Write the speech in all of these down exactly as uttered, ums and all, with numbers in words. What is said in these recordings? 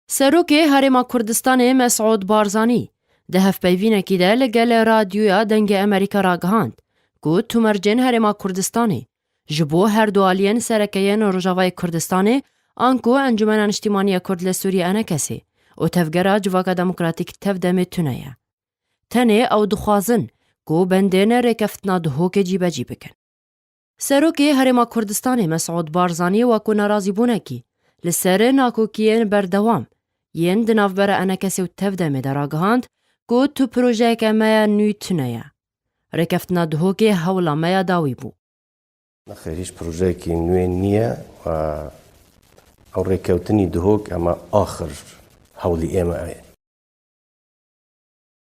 Serokê Herêma Kurdistanê Mesûd Barzanî di hevpeyvînekî de li gel Radyoya Dengê Amerîka ragihand ku tu mercên Herêma Kurdistanê ji bo her du aliyên sereke yên Rojavayê Kurdistanê anku Encûmena Niştîmanî ya Kurd li Sûriyê, ENKSê, û Tevgera Civaka Demokratîk, TEV-DEMê tune ye. Tenê ew dixwazin ku bendên rêkeftina Duhokê cîbecî bikin. Serokê Herêma Kurdistanê Mesûd Barzanî wekû nerazîbûnekî li ser nakokiyên berdewam yên di navbera ENKSê û TEV-DEMê de ragihand ku tu projeyeke me ya nû tune ye. Rêkeftina Duhokê hewla me ya dawî bû. Nexêr, hîç projeyekî nû yê niye. Ew rêkeftinî Duhok ema axir hewlî ême ye.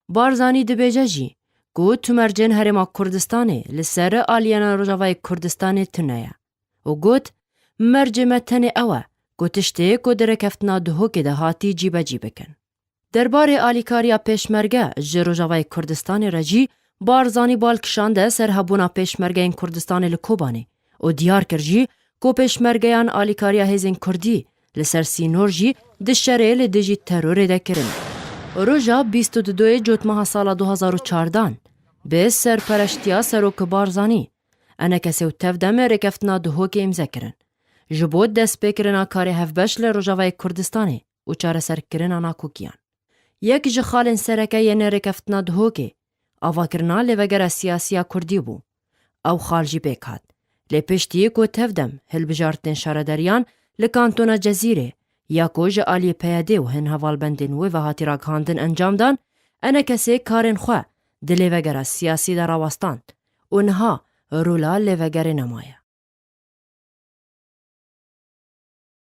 Barzanî dibêje jî ku tu mercên Herêma Kurdistanê li ser aliyena Rojavayê Kurdistanê tune ye û got, mercê me tenê ew e ku tiştê ku di rêkeftina Duhokê de hatî cîbecî bikin. Derbarê alîkariya pêşmerge ji Rojavayê Kurdistanê re jî Barzanî bal kişande ser hebûna pêşmergeyên Kurdistanê li Kobanê û diyar kir jî ku pêşmergeyan alîkariya hêzên Kurdî li ser sînor jî di şerê li dijî terorê de kirin. Roja bîst û du yê Cotmeha sala du hazar û çardan bi serpereştiya Serok Barzanî, ENKSê û TEV-DEMê rêkeftina Duhokê îmze kirin ji bo destpêkirina karê hevbeş li Rojavayê Kurdistanê û çareserkirina nakokiyan. Yek ji xalên sereke yên rêkeftina Duhokê avakirina lêvegera siyasî ya Kurdî bû. Ew xal jî pêk hat. Lê piştî ku TEV-DEM hilbijartinên şaredariyan li kantona Cezîrê ya ku ji aliyê PYDê û hin hevalbendên wê ve hatî ragihandin encam dan, ENKSê karên xwe di lêvegera siyasî de rawestand û niha rola lêvegerê nemaye.